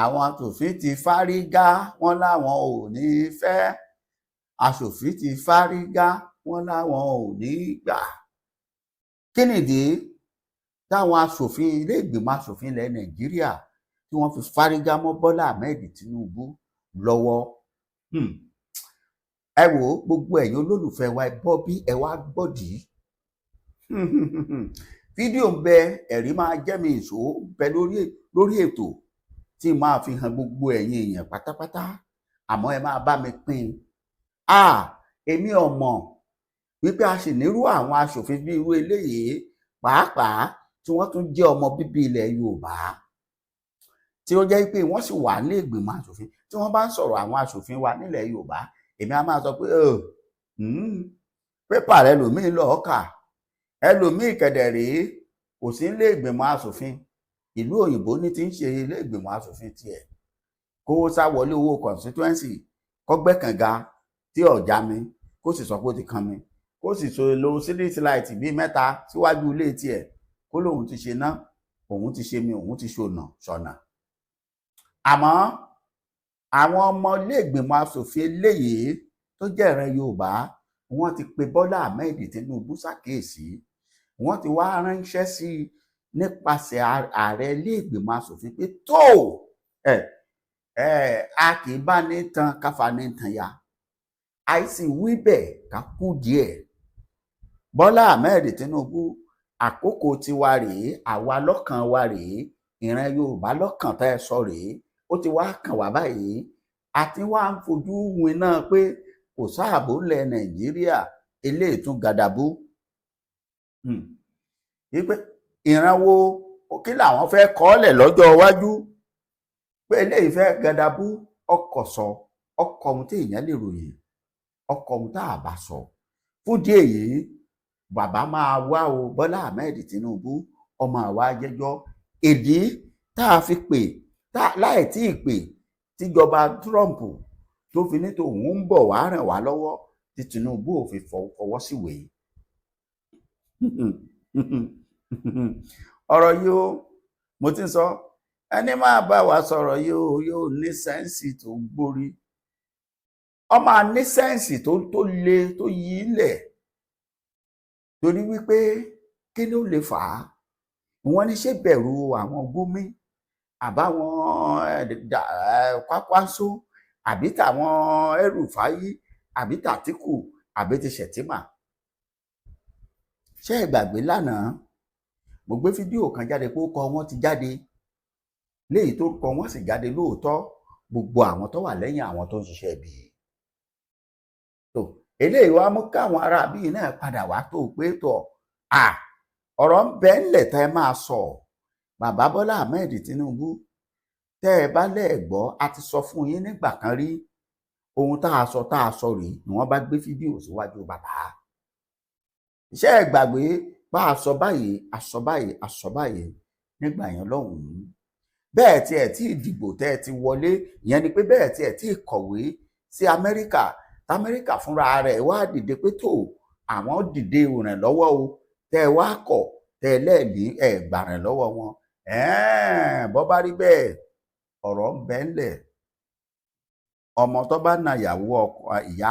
Àwọn aṣòfin ti fárígá, wọn láwọn ò ní í fẹ́. Aṣòfin ti fárígá, wọn láwọn ò ní í gbà. Kí nìdí táwọn aṣòfin ilé ìgbìmọ̀ aṣòfin ilẹ̀ Nàìjíríà tí wọ́n fi fárígá mọ́ Bọ́lá Ahmed Tinubu lọ́wọ́? Ẹ wò ó, gbogbo ẹ̀yin olólùfẹ́ wa, ẹ bọ́ bí ẹ wá gbọ́dìí. Fídíò ń bẹ, ẹ̀rí máa jẹ́ mi ìṣó bẹ lórí ètò tí máa fi hàn gbogbo ẹ̀yin èèyàn pátápátá, àmọ́ ẹ máa bá mi pín in. Èmi ò mọ̀ wípé a sì nírú àwọn aṣòfin bí irú eléyìí, pàápàá tí wọ́n tún jẹ́ ọmọ bíbí ilẹ̀ Yorùbá, tí ó jẹ́ pé wọ́n sì wà ní ìgbìmọ̀ aṣòfin. Tí wọ́n bá ń sọ̀rọ̀ àwọn aṣòfin wa nílẹ̀ Yorùbá, èmi á máa sọ pé pépà rẹ lòmíì lọ́ọ́ kà, ẹlòmíì kẹ̀dẹ̀ rèé kò sí nílé ìgbìmọ̀ aṣòfin, ìlú òyìnbó ní ti ń ṣe ilé ìgbìmọ̀ aṣòfin tiẹ̀, kó sá wọlé owó constituency, kọ́gbẹ́ kànga tí ọ̀já mi, kó sì sọ pé ó ti kan mi, kó sì so lo street light bíi mẹ́ta síwájú ilé tiẹ̀, kó lóun ti ṣe ná, òun ti ṣe mi, òun ti ṣọ̀nà ṣọ̀nà. Àmọ́ àwọn ọmọ ilé ìgbìmọ̀ aṣòfin eléyìí tó jẹ́ ìran Yorùbá, wọ́n ti pe Bọ́lá Ahmed Tinubu ṣàkíyèsí, wọ́n ti wá ránṣẹ́ sí i nípasẹ̀ ààrẹ ilé ìgbìmọ̀ aṣòfin pé tó ẹ ẹ a kì í bá ní tan káfa ní tan ya, àìsí wí bẹ́ẹ̀ ká kú díẹ̀. Bọ́lá Ahmed Tinubu, àkókò tiwa rèé, àwa lọ́kàn wa rèé, ìran Yorùbá lọ́kàn tá ẹ sọ rèé, ó ti wá kàn wá báyìí, àti wá ń fojú winá pé kò sáàbò ńlẹ̀ Nàìjíríà. Eléyìí tún gàdàbú wípé ìran wo kí làwọn fẹ́ kọ́lẹ̀ lọ́jọ́ iwájú, pé eléyìí fẹ́ gàdàbú. Ọkọ̀ sọ ọkọ̀ ohun tí èèyàn lè ròyìn, ọkọ̀ ohun tá a bá sọ. Fún díẹ̀ yìí, bàbá máa wá o, Bọ́lá Ahmed Tinubu, ọmọ àwa jẹ́jọ́. Ìdí tá a fi pè láì tí ì pè tíjọba Trump tó fi ní tòun ń bọ̀ wá ràn wá lọ́wọ́, tí Tinubu ò fi fọwọ́ síwèé ọ̀rọ̀ yìí ó, mo ti ń sọ, ẹni máa bá wa sọ̀rọ̀ yìí ó yóò ní sense tó gbórí, ọ máa ní sense tó le tó yí lẹ̀, torí wípé kí ló lè fà á? Wọ́n ní ṣé bẹ̀rù àwọn Gumi àbáwọn Kwankwaso, àbí tàwọn El-Rufai, àbí tàtíkù, àbí ti Shettima? Ṣé ẹ gbàgbé lánàá mo gbé fídíò kan jáde pé ó kọ wọn ti jáde, léyìí tó kọ wọn sì jáde lóòótọ́, gbogbo àwọn tó wà lẹ́yìn àwọn tó ń ṣiṣẹ́ ibi tó eléyìí wá mú káwọn ará bíi náà padà wá tó pé tọ̀ à ọ̀rọ̀ ń bẹ ńlẹ̀ tẹ́ ẹ máa sọ. Bàbá Bọ́lá Ahmed Tinubu, tẹ́ ẹ bá lẹ́ẹ̀gbọ́, a ti sọ fún yín nígbà kan rí, ohun tá a sọ rèé, ni wọ́n bá gbé fídíò síwájú bàbá. Iṣẹ́ ẹ gbàgbé bá a sọ báyìí, a sọ báyìí, a sọ báyìí nígbà yẹn lọ́hùn-ún, bẹ́ẹ̀ tí ẹ̀ tí ìdìbò tẹ́ ẹ ti wọlé, ìyẹn ni pé bẹ́ẹ̀ tí ẹ̀ tí kọ̀wé sí Amẹ́ríkà, tAmẹ́ríkà fúnra rẹ̀ wá dìde pé tó àwọn dìde ìrànlọ́wọ́ o, tẹ́ ẹ wá kọ̀, tẹ́ ẹ lẹ́ẹ̀ní ẹ̀ gbà ràn lọ́wọ́ wọn. Bọ́ bá rí bẹ́ẹ̀, ọ̀rọ̀ ń bẹ ńlẹ̀. Ọmọ tó bá na ìyàwó ọkọ ìyá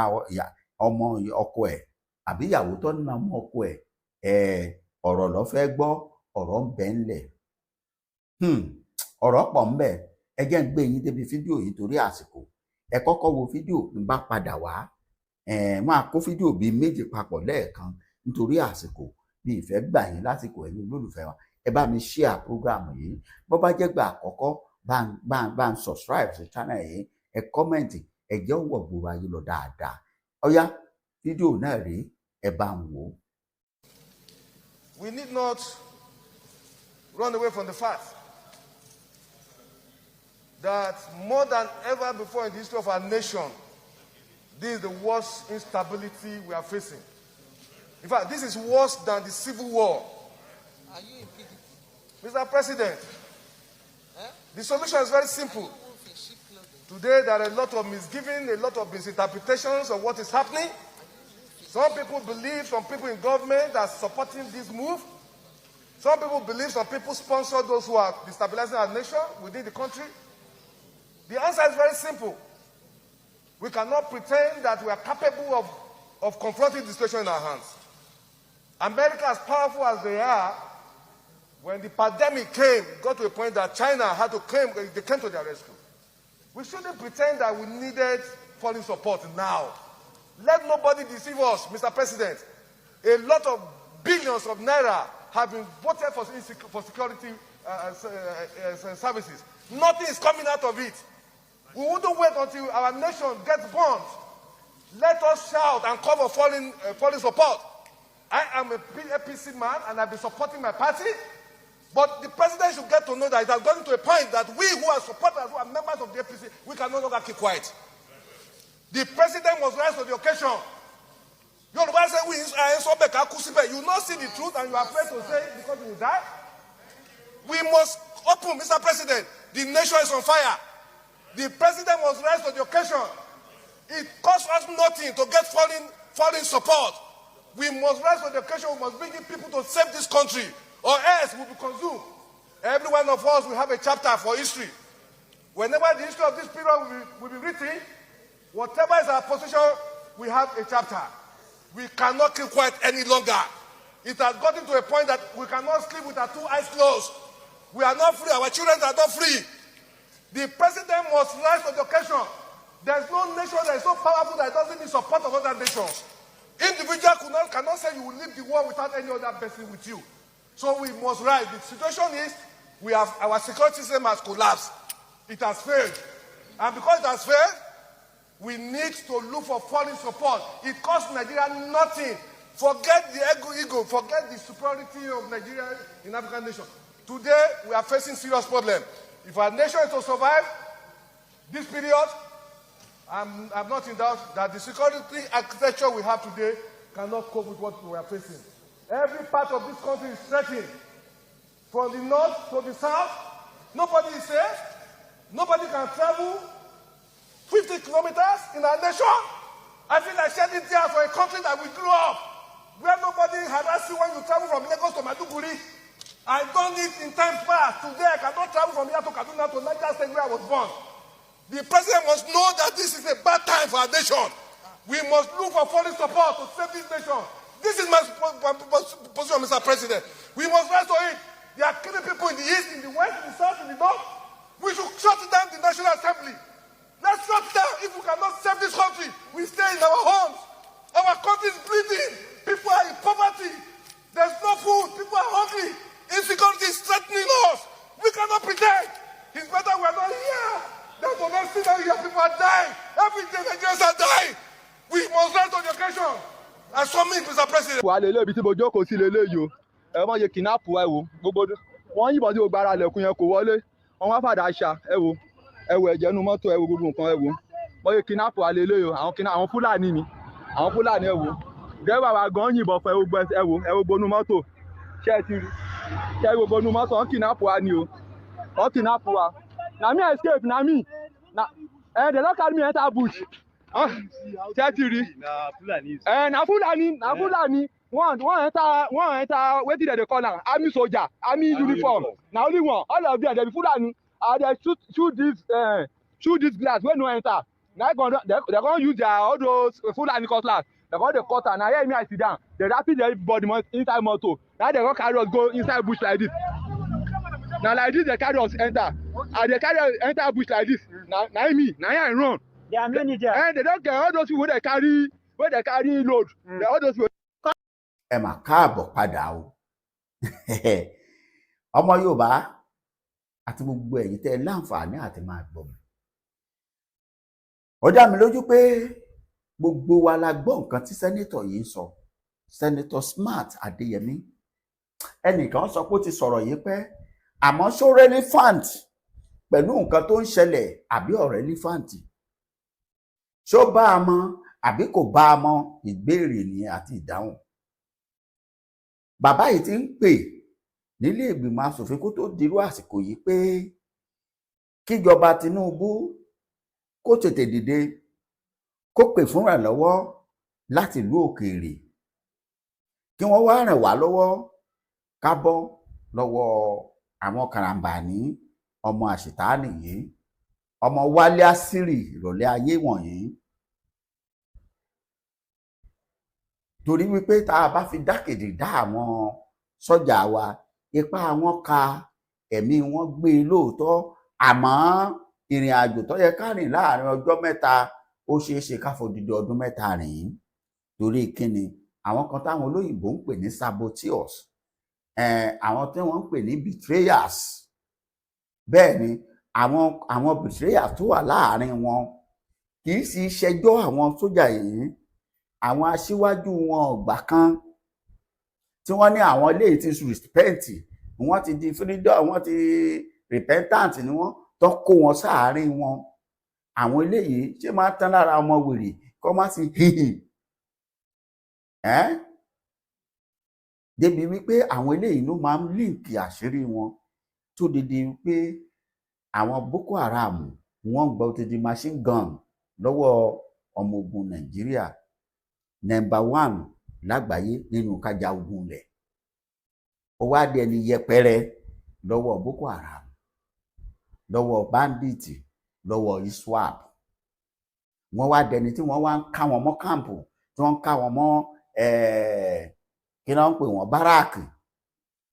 ọmọ ọkọ ẹ̀, àbí ìyàwó tó na ọmọ ọkọ ẹ̀, ọ̀rọ̀ ló fẹ́ gbọ́. Ọ̀rọ̀ ń bẹ ńlẹ̀, ọ̀rọ̀ pọ̀ ńbẹ. Ẹ jẹ́ ń gbé yín débi fídíò yìí torí àsìkò. Ẹ kọ́kọ́ wo fídíò, ń bá padà wá, máa kó fídíò bíi méjì papọ̀ lẹ́ẹ̀kan nítorí àsìkò. Bí ìfẹ́ gbà yín lásìkò. Ẹ̀yin olólùfẹ́ wa, ẹ bá mi share program yìí. Bó bá jẹ́ gbà àkọ́kọ́, bá ń subscribe sí channel yìí, ẹ comment, ẹ jẹ́ ó wọ̀ gbòòrò ayé lọ dáadáa. Ọ̀yá, fídíò náà rèé, ẹ bá ń wò ó. We need not run away from the fact that more than ever before in the history of our nation, this is the worst instability we are facing. In fact, this is worse than the civil war. Are you in PDP? Mr. President, Eh? the solution is very simple. Wolf in sheep clothing. Today, there are a lot of misgiving, a lot of misinterpretations of what is happening. Some people believe some people in government are supporting this move. Some people believe some people sponsor those who are destabilizing our nation within the country. The answer is very simple. We cannot pretend that we are capable of confronting the situation in our hands. America, as powerful as they are, when the pandemic came, it got to a point that China had to claim, they came to their rescue. We shouldn't pretend that we needed foreign support now. Let nobody deceive us, Mr. President. A lot of billions of naira have been voted for security services. Nothing is coming out of it. We wouldn't wait until our nation gets bombed. Let us shout and call for foreign support. I am a APC man and I've been supporting my party. But the president should get to know that it has gotten to a point that we who are supporters, who are members of the APC, we can no longer keep quiet. The president must rise to the occasion. Yorùbá say we sọ bẹ́ẹ̀ ká kú síbẹ̀. You not see the truth and you are afraid to say it because you will die. We must open, Mr. President. The nation is on fire. The president must rise to the occasion. It costs us nothing to get foreign support. We must rise to the occasion. We must bring in people to save this country, or else we'll be consumed. Every one of us will have a chapter for history. Whenever the history of this period will be written, whatever is our position, we have a chapter. We cannot keep quiet any longer. It has gotten to a point that we cannot sleep with our two eyes closed. We are not free. Our children are not free. The president must rise to the occasion. There's no nation that is so powerful that doesn't need support of other nations. Individual cannot say you will leave the world without any other person with you. So we must rise. The situation is our security system has collapsed. It has failed. And because it has failed, we need to look for foreign support. It costs Nigeria nothing. Forget the ego, forget the superiority of Nigeria in African nation. Today, we are facing serious problem. If our nation is to survive this period, I'm not in doubt that the security architecture we have today cannot cope with what we are facing. Every part of this country is threatened. From the north to the south, nobody is safe. Nobody can travel 50 kilometers in our nation. I feel like shedding tears for a country that we grew up, where nobody harass you when you travel from Lagos to Maiduguri. I done it in time past. Today, I cannot travel from here to Kaduna to Niger State where I was born. The president must know that this is a bad time for our nation. We must look for foreign support to save this nation. This is my position, Mr. President. We must rise to it. They are killing people in the east, in the west, in the south, in the north. We should shut down the National Assembly. Let's shut down. If we cannot save this country, we stay in our homes. Our country is bleeding. People are in poverty. There's no food. People are hungry. Insecurity is threatening us. We cannot pretend. It's better we are not here than to not sit down here. People are dying. Every day Nigerians are dying. We must rise to the occasion. I submit, Mr. President. Wà lélẹ̀ ibi tí mo jókòó sí leléyìí o. Ẹ wọ́n ṣe kidnap ẹ wò gbogbo wọ́n yìnbọn sí gbogbo ara ilẹ̀kùn yẹn kò wọlé. Wọ́n wá fàdà ṣá. Ẹ wò, ẹ wò ẹ̀jẹ̀ nu mọ́tò. Ẹ wò gbogbo nǹkan. Ẹ wò wọ́n ṣe kidnap wa leléyìí o. Àwọn kidnap, àwọn Fúlàní ni, àwọn Fúlàní. Ẹ wò, dẹ́rẹ́bà wa gan yìnbọn fún. Ẹ wò gbogbo, ẹ wò, ẹ wò gbogbo nu mọ́tò. Ṣé ẹ ti rí? Ṣé ẹ gbogbo nu mọ́tò? Wọ́n kidnap wa ni o, wọ́n kidnap wa. Na me escape, na me na dem don carry me enter bush. Ṣé ẹ ti rí? Na Fulani, na Fulani. One enter wetin dem dey call am, army soldier, army uniform. Na only one. All of them, dem be Fulani. And dem shoot this glass wey no enter. Na dem come use their all those Fulani cutlass. Dem come dey cut am. Na here me I sit down. Dem rapid everybody inside motor. Na dem come carry us go inside bush like this. Na like this dem carry us enter, and dem carry us enter bush like this. Na me, na here I run. There are many there. They don get all those people wey dey carry load. All those people. Ẹ mà káàbọ̀ padà o, ọmọ Yorùbá àti gbogbo ẹ̀yin tẹ́ ẹ láǹfààní àti máa gbọ́ mi. Ó dá mi lójú pé gbogbo wa la gbọ́ nǹkan tí senator yìí ń sọ, Senator Smart Adéyẹmí. Ẹnìkan sọ pé ó ti sọ̀rọ̀ yìí pẹ́, àmọ́ ṣó relevant pẹ̀lú nǹkan tó ń ṣẹlẹ̀ àbí ò relevant? Ṣó bá a mọ àbí kò bá a mọ? Ìbéèrè nìyẹn àti ìdáhùn. Bàbá yìí ti ń pè nílé ìgbìmọ̀ asòfin kó tó dirú àsìkò yìí pé kíjọba Tinubu kó tètè dìde, kó pè fún ìrànlọ́wọ́ láti ìlú òkèèrè, kí wọ́n wá ràn wá lọ́wọ́ ká bọ́. Lọ́wọ́ àwọn karambání ọmọ àṣetánì yìí, ọmọ Wálé Àṣírí ìrọ̀lẹ́ ayé wọ̀nyí, torí wípé tá a bá fi dákèdè dá àwọn sọ́jà wa, ipá wọn ka, ẹ̀mí wọn gbé e lóòótọ́, àmọ́ ìrìn àjò tó yẹ ká rìn láàrin ọjọ́ 3, ó ṣeé ṣe ká fòdìdí ọdún 3 rìn. Torí kíni? Àwọn kan táwọn olóyìnbó ń pè ní saboteurs, àwọn tí wọ́n ń pè ní betrayers. Bẹ́ẹ̀ ni àwọn betrayers tó wà láàrin wọn kì í sì ṣẹjọ́ àwọn sójà yìí. Àwọn aṣíwájú wọn ọ̀gbà kan tí wọ́n ní àwọn eléyìí ti repent, wọ́n ti di freedom, wọ́n ti repentant ni wọ́n tó kó wọn sáàárín wọn. Àwọn eléyìí ṣé máa tán lára ọmọ wèrè kọ́ má sí hìhì ẹ́ débi wípé àwọn eléyìí ló máa ń leak àṣírí wọn tó di wípé àwọn Boko Haram wọ́n gba odidi machine gun lọ́wọ́ ọmọ ogun Nàìjíríà, number one lágbàáyé nínú kájà ogun lẹ̀. Ó wá di ẹni yẹpẹrẹ lọ́wọ́ Boko Haram, lọ́wọ́ bandit, lọ́wọ́ ISWAP. Wọ́n wá dẹni tí wọ́n wá ń ká wọn mọ́ camp, tí wọ́n ń ká wọn mọ́, kí ló ń pè wọ́n, barrack,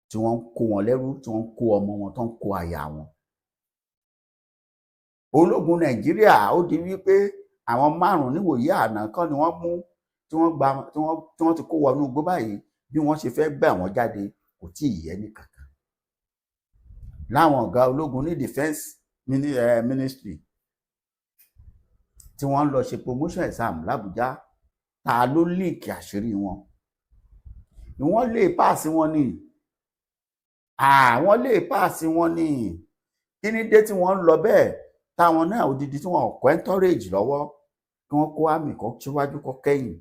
tí wọ́n ń kó wọn lẹ́rú, tí wọ́n ń kó ọmọ wọn, tó ń kó aya wọn. Ológun Nàìjíríà, ó di wípé àwọn 5 níwòyí àná kọ́ ni wọ́n mú, tí wọ́n gba, tí wọ́n ti kó wọnú igbó báyìí. Bí wọ́n ṣe fẹ́ gbà wọ́n jáde kò tí ì yẹ ní kankan láwọn ọ̀gá ológun ní defence ministry tí wọ́n ń lọ ṣe promotion exam l'Àbújá. Ta ló leak àṣírí wọn? Wọ́n lè pass wọn ni, àwọn lè pass wọn ni. Kí ni dé tí wọ́n ń lọ bẹ́ẹ̀, táwọn náà odidi tí wọ́n kọ́ entourage lọ́wọ́, kí wọ́n kó àmì kọ́ síwájú kọ́ kẹ́yìn?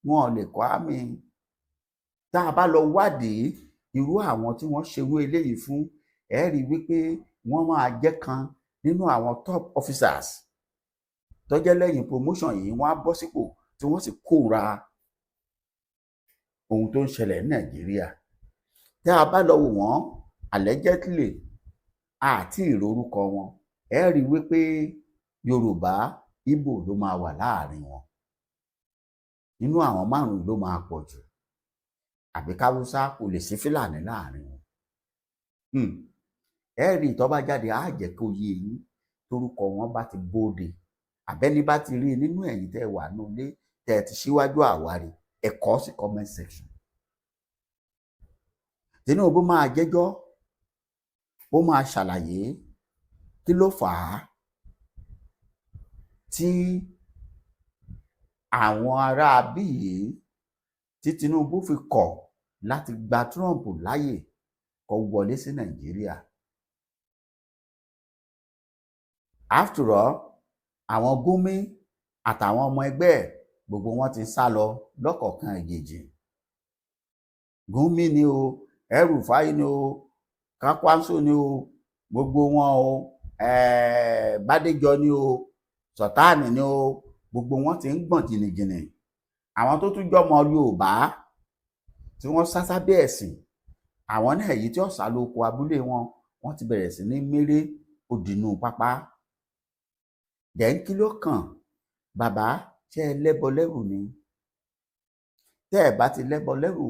Wọn ò lè kọ́ àmì. Tá a bá lọ wádìí irú àwọn tí wọ́n ṣerú eléyìí fún, ẹ rí i wípé wọ́n máa jẹ́ kan nínú àwọn top officers tó jẹ́ lẹ́yìn promotion yìí wọ́n á bọ́ sípò tí wọ́n sì kóra ohun tó ń ṣẹlẹ̀ ní Nàìjíríà. Tá a bá lọ wò wọ́n, allegedly àti ìrorúkọ wọn, ẹ rí i wípé Yorùbá, Ìgbò ló máa wà láàrin wọn. Nínú àwọn 5 ló máa pọ̀ jù, àbí káwúsá, kò lè sí Fúlàní láàrin wọn. Ẹ rí ìtọ́ bá jáde, á jẹ́ kó yé yín. Torúkọ wọn bá ti bóde, àbẹ́ni bá ti rí i nínú ẹ̀yin tẹ́ wà nínú ilé, tẹ́ ẹ ti síwájú àwárí, ẹ kọ sí comment section. Tinubu máa jẹ́jọ́, ó máa ṣàlàyé kí ló fà á tí àwọn ará bí yìí, tí Tinubu fi kọ̀ láti gba Trump láàyè kó wọlé sí Nàìjíríà. After all, àwọn Gumi àtàwọn ọmọ ẹgbẹ́ ẹ̀ gbogbo wọn ti sá lọ lọ́kọ̀ọ̀kan èjèèjì. Gumi ni o, El-Rufai ni o, Kwankwaso ni o, gbogbo wọn o, Bádéjọ ni o, Sultan ni o, gbogbo wọn ti ń gbọ̀n jìnnìjìnnì. Àwọn tó tún jọmọ Yorùbá tí wọ́n sá sábẹ́ ẹ̀sìn, àwọn náà, èyí tí ó sá lóko abúlé wọn, wọ́n ti bẹ̀rẹ̀ sí ní méré òdìnnú pápá. Dẹ̀ kí ló kàn bàbá? Ṣé ẹ lẹ́bọ lẹ́rù ni? Tẹ́ ẹ bá ti lẹ́bọ lẹ́rù,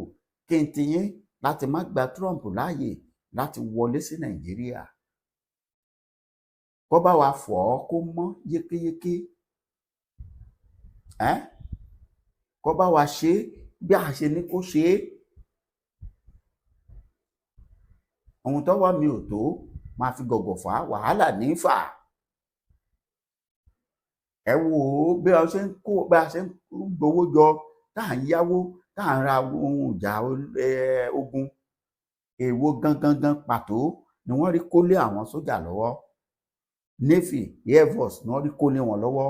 kí n ti yín láti má gba Trump láàyè láti wọlé sí Nàìjíríà, kó bá wa fọ̀ ọ́ kó mọ́ yékéyéké, ẹ́ kó bá wa ṣe é bí a ṣe ní kó ṣe é. Ohun tọ́wọ́ mi ò tó máa fi gọ̀gọ̀ fà á, wàhálà ní í fà. Ẹ wò ó bí a ṣe ń kó, bí a ṣe ń gbowó jọ, tá à ń yáwó, tá à ń ra ohun ìjà ogun. Èwo gangan gan pàtó ni wọ́n rí kó lé àwọn sójà lọ́wọ́? Navy, Air Force ni wọ́n rí kó lé wọn lọ́wọ́.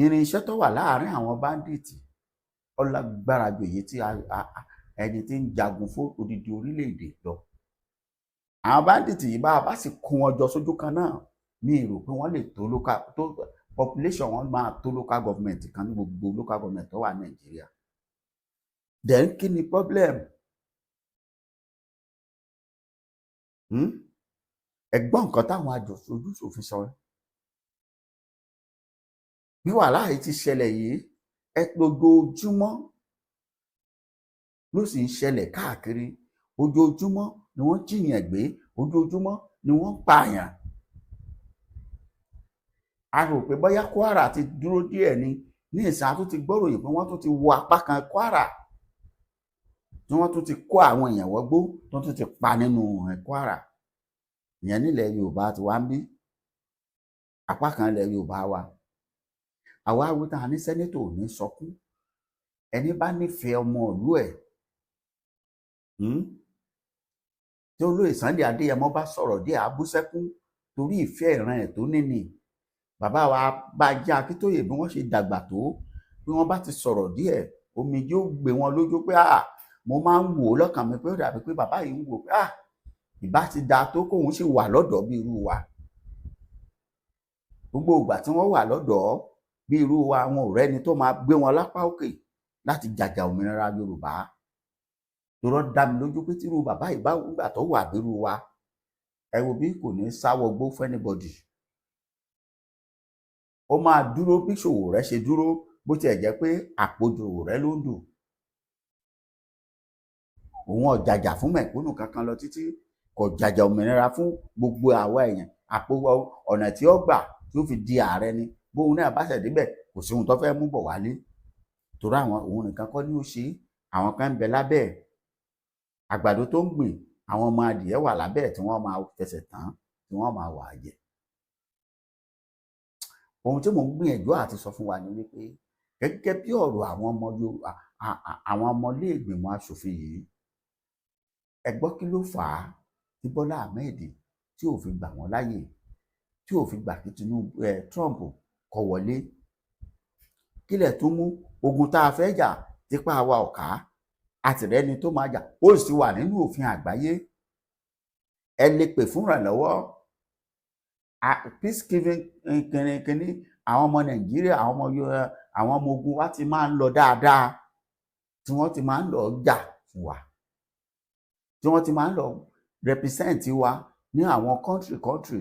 Irinṣẹ́ tó wà láàárín àwọn bandit ó lágbára ju èyí tí ẹni tí ń jagun fún odidi orílẹ̀-èdè lọ. Àwọn bandit yìí, bá a bá sì kó wọn jọ sójú kan náà, mi rò pé wọ́n lè tó local tó population wọn máa tó local government kan ní gbogbo local government tó wà ní Nàìjíríà. Then kí ni problem? Hmm? Ẹ gbọ́ nǹkan táwọn aṣojú-ṣòfin sọ. Bí wàhálà yìí ti ṣẹlẹ̀ yìí, ẹ ojoojúmọ́ ló sì ń ṣẹlẹ̀ káàkiri. Ojoojúmọ́ ni wọ́n jí èèyàn gbé, ojoojúmọ́ ni wọ́n ń pààyàn. A rò pé bóyá Kwara ti dúró díẹ̀ ni. Ní ìsìn, a tún ti gbọ́ròyìn pé wọ́n tún ti wọ apá kan Kwara, tí wọ́n tún ti kó àwọn èèyàn wọgbó, tó tún ti pa nínú Kwara ìyẹn. Nílẹ̀ Yorùbá ti wá ń bí, apá kan ilẹ̀ Yorùbá wa. Àwa wí tán, a ní senator ò ní sọkún. Ẹni bá nífẹ̀ẹ́ ọmọ ìlú ẹ̀, Tí olóyè Sunday Adéyẹmọ bá sọ̀rọ̀ díẹ̀, á bú sẹ́kún torí ìfẹ́ ìran ẹ̀ tó níní. Bàbá wa Bánjí Akíntóyè, bí wọ́n ṣe dàgbà tó, bí wọ́n bá ti sọ̀rọ̀ díẹ̀, omi yóò gbé wọn lójú pé, ah, mo máa ń wò ó lọ́kàn mi pé ó dàbí pé bàbá yìí ń wò pé, ah, ìbá ti dáa tó kóun sì wà lọ́dọ̀ọ́ bí irú wa. Gbogbo ìgbà tí wọ́n wà lọ́dọ̀ọ́ bí irú wa, wọn ò rẹ́ni tó máa gbé wọn lápá òkè láti jàjà òmìnira Yorùbá. Torọ́ dá mi lójú pé tírú bàbá yìí bá gbà tó wà bí irú wa, ẹ wo bí kò ní sáwọgbó fún anybody. Ó máa dúró bí Sowore ṣe dúró, bó tiẹ̀ jẹ́ pé àpòjù rẹ̀ ló ń dùn. Òun ò jàjà fún mẹ̀kúnnù kankan lọ títí, kò jàjà òmìnira fún gbogbo àwa èèyàn. Àpò ọ̀nà tí ó gbà tí ó fi di ààrẹ ni. Bóun náà bá ṣẹ̀ débẹ̀, kò sí ohun tó fẹ́ mú bọ̀ wálé, torí àwọn òun nìkan kọ́ ni ó ṣe é. Àwọn kan ń bẹ lábẹ́ ẹ̀. Àgbàdo tó ń gbìn, àwọn ọmọ adìyẹ wà lábẹ́ ẹ̀ tí wọ́n máa fẹsẹ̀ tán, tí wọ́n máa wà á jẹ. Ohun tí mò ń gbìyànjú àti sọ fún wa ni wípé, gẹ́gẹ́ bí ọ̀rọ̀ àwọn ọmọ Yorùbá, àwọn ọmọ ilé ìgbìmọ̀ asòfin yìí, ẹ gbọ́, kí ló fà á tí Bọ́lá Ahmed tí ò fi gbà wọ́n láàyè, tí ò fi gbà kí Tinubu ẹ Trump kó wọlé? Kílẹ̀ tó mú ogun tá a fẹ́ jà, tipa wa ò ká, àtìrẹ́ni tó máa jà, ó sì wà nínú òfin àgbáyé. Ẹ lè pè fún ìrànlọ́wọ́ peacekeeping kìnìkìnì. Àwọn ọmọ Nàìjíríà, àwọn ọmọ àwọn ọmọ ogun wa ti máa ń lọ dáadáa, tí wọ́n ti máa ń lọ jà fún wa, tí wọ́n ti máa ń lọ represent wa ní àwọn country country.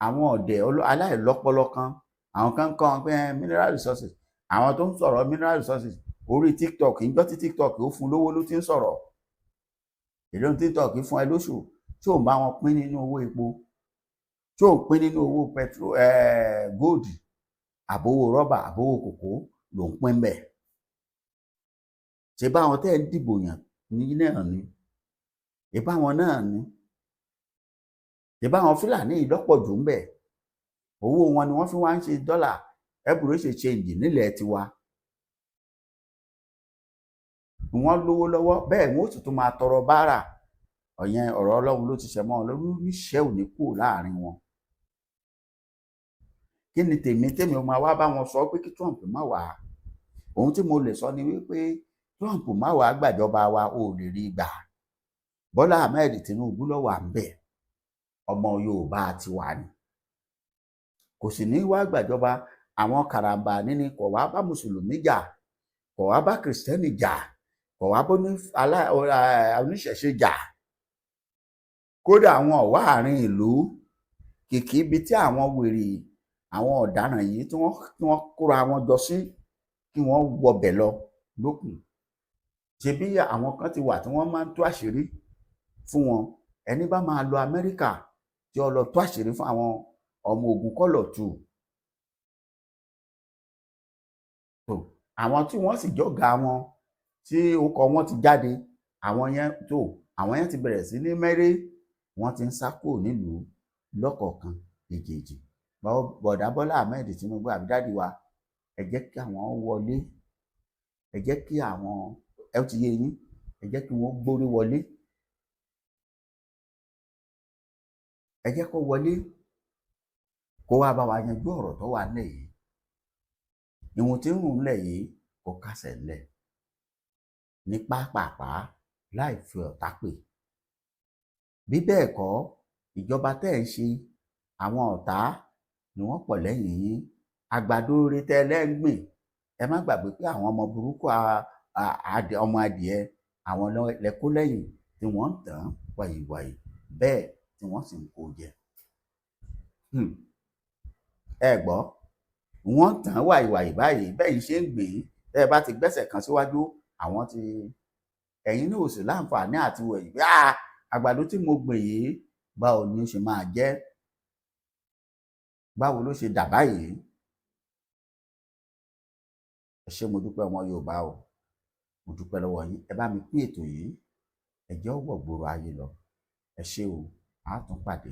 Àwọn ọ̀dẹ̀ aláìlọ́pọlọ kan, àwọn kan kọ́ pé mineral resources. Àwọn tó ń sọ̀rọ̀ mineral resources orí TikTok, ìjọ́ tí TikTok ó fún lówó ló ti ń sọ̀rọ̀. Èló ní TikTok fún ẹ lóṣù tí ò ń bá wọn pín nínú owó epo, tí ò ń pín nínú owó petrol, gold, àbówó rọ́bà, àbówó kòkó ló ń pín bẹ́ẹ̀? Ṣé báwọn tẹ́ ń dìbò yàn ní náà ni? Ṣé báwọn náà ni? Ṣé báwọn Fúlàní yìí lọ́pọ̀ jù ń bẹ̀? Owó wọn ni wọ́n fi wá ń ṣe dọ́là ẹ̀bùrú ṣe change nílẹ̀ tiwa. Wọ́n lówó lọ́wọ́ bẹ́ẹ̀, wọ́n ó sì tún máa tọrọ báárà. Ọ̀yẹn ọ̀rọ̀ Ọlọ́run ló ti ṣẹ mọ́ wọn lórí, níṣẹ́ ò ní kúrò láàrin wọn. Kí ni tèmi tèmi ó máa wá bá wọn sọ pé kí Trump má wá? Ohun tí mo lè sọ ni wípé Trump má wá gbàjọba wa, ò lè rí gbà. Bọ́lá Ahmed Tinubu ló wà ńbẹ̀, ọmọ Yorùbá tiwa ni, kò sì ní wá gbàjọba. Àwọn karambà níní kò wá bá mùsùlùmí jà, kò wá bá kìrìsìtẹ́nì jà, kò wá bá oníṣẹ̀ṣe jà. Kódà àwọn ọ̀wá àárín ìlú kìkì ibi tí àwọn wèrè, àwọn ọ̀daràn yìí tí wọ́n kóra wọn jọ sí, kí wọ́n wọbẹ̀ lọ lókun. Ṣebí àwọn kan ti wà tí wọ́n máa ń tú àṣírí fún wọn. Ẹni bá máa lọ Amẹ́ríkà, tí ó lọ tú àṣírí fún àwọn ọmọ ogun kọ́lọ̀ tù tó àwọn tí wọ́n sì jọ̀gá wọn, tí orúkọ wọn ti jáde, àwọn yẹn tó àwọn yẹn ti bẹ̀rẹ̀ sí ní mẹ́rẹ́, wọ́n ti ń sá kúrò nílùú lọ́kọ̀ọ̀kan èjèèjì. Bọ̀dá Bọ́lá Ahmed Tinubu àbí daddy wa, ẹ jẹ́ kí àwọn wọlé, ẹ jẹ́ kí àwọn ẹ ti yé yín, ẹ jẹ́ kí wọ́n gbórí wọlé, ẹ jẹ́ kó wọlé, kó wá bá wa yanjú ọ̀rọ̀ tó wà nílẹ̀ yìí. Ìwọ̀n tí ń rùn nílẹ̀ yìí, kó kásẹ̀ ńlẹ̀ ní pápápá láì fi ọ̀tá pè. Bí bẹ́ẹ̀ kọ́, ìjọba tẹ́ ẹ̀ ń ṣe, àwọn ọ̀tá ni wọ́n pọ̀ lẹ́yìn yín. Àgbàdo rere tẹ́ ẹ lẹ́ ń gbìn, ẹ má gbàgbé pé àwọn ọmọ burúkú, ọmọ adìẹ, àwọn lẹ kó lẹ́yìn tí wọ́n ń tàn wàyíwàyí. Bẹ́ẹ̀ tí wọ́n sì ń kó jẹ. Ẹ gbọ́, wọ́n tàn wàìwàì báyìí. Bẹ́ẹ̀ yìí ṣe ń gbìn ín, tẹ́ ẹ bá ti gbẹ́sẹ̀ kan síwájú, àwọn ti ẹ̀yin náà ò sì láǹfààní àti wẹ̀yìn pé àgbàdo tí mo gbìn yìí, báwo ni ó ṣe máa jẹ́? Báwo ló ṣe dà báyìí? Ẹ ṣé, mo dúpẹ́, ọmọ Yorùbá o. Mo dúpẹ́ lọ́wọ́ yín. Ẹ bá mi pín ètò yìí, ẹ jẹ́ ó wọ̀ gbòòrò ayé lọ. Ẹ ṣé o, a tún pàdé.